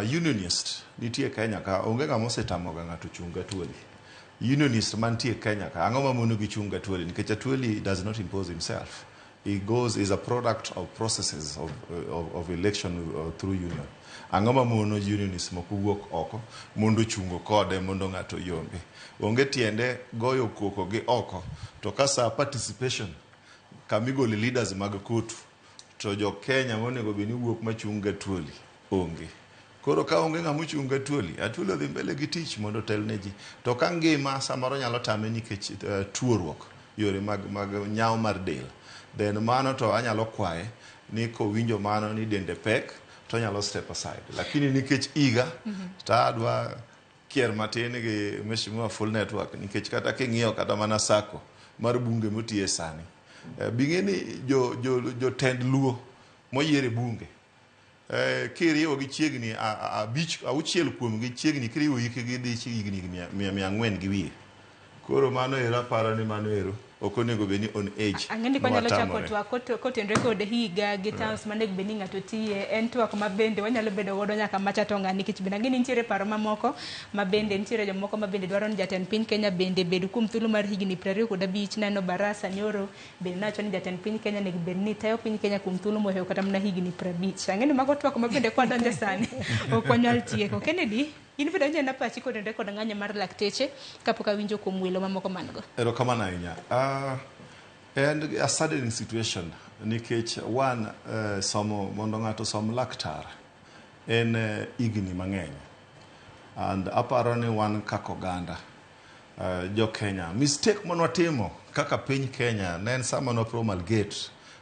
Unionist nitie Kenya ka, onge ng'ama osetamoga ng'ato chung' Atwoli. Unionist mantie Kenya ka, ang'o mamono gi chung' Atwoli? Nikech Atwoli does not impose himself. He goes is a product of processes of election through union. Ang'o mamono unionist moko wuok oko mondo ochungo kode mondo ng'ato oyombe? Onge tiende goyo koko gi oko to ka sa participation kamigole leaders mag kotu to jo Kenya monego bed ni wuok machung' Atwoli onge. Koro ka onge ng'ama ochung' gi Atwoli, Atwoli odhi mbele gi tich mondo otel ne ji. To ka ngima samoro nyalo tame nikech tuoruok yore mag nyawo mar del, then mano to anyalo kwaye ni kowinjo mano ni dende pek to onyalo step aside. Lakini nikech higa to adwa kier matin gi Mheshimiwa Full Network, nikech kata king'iyo kata mana sako mar bunge motiye sani, bing'e ni jotend Luo moyier e bunge, kiriwo gi chiegni abich auchiel kuomgi, chiegni kiriwo hikgi dhi higni 400 gi wiye. Koro mano ero aparo ni mano ero ok onego bed ni on age. Ang'e ni kwanyalo chako nwatamore. Twak kotenore kod higa gi terms manego bed ni ng'ato tiye, en twak ma bende wanyalo bedo godo nyaka macha to ng'a, nikech bende ang'e ni nitiere paro mamoko ma bende nitiere jomoko ma bende dwaro ni jatend piny Kenya bende bed kuom thuolo mar higni 25. Neno Barasa nyoro bende nowacho ni jatend piny Kenya onego bed ni tayo piny Kenya kuom thuolo mohewo kata mana higni 50. Ang'e ni mago twak ma bende kwadonje sani ok wanyal tieko. Kennedy, in bende oneno pachi kotenore kod ng'anyo mar lakteche kapok awinjo kuom welo mamoko man go. Erokamano ahinya. En a saddening situation nikech one, somo mondo ng'ato som laktar en higni mang'eny, and aparo ni wan kaka oganda jo Kenya, mistake manwatimo kaka piny Kenya ne en sama nwa promulgate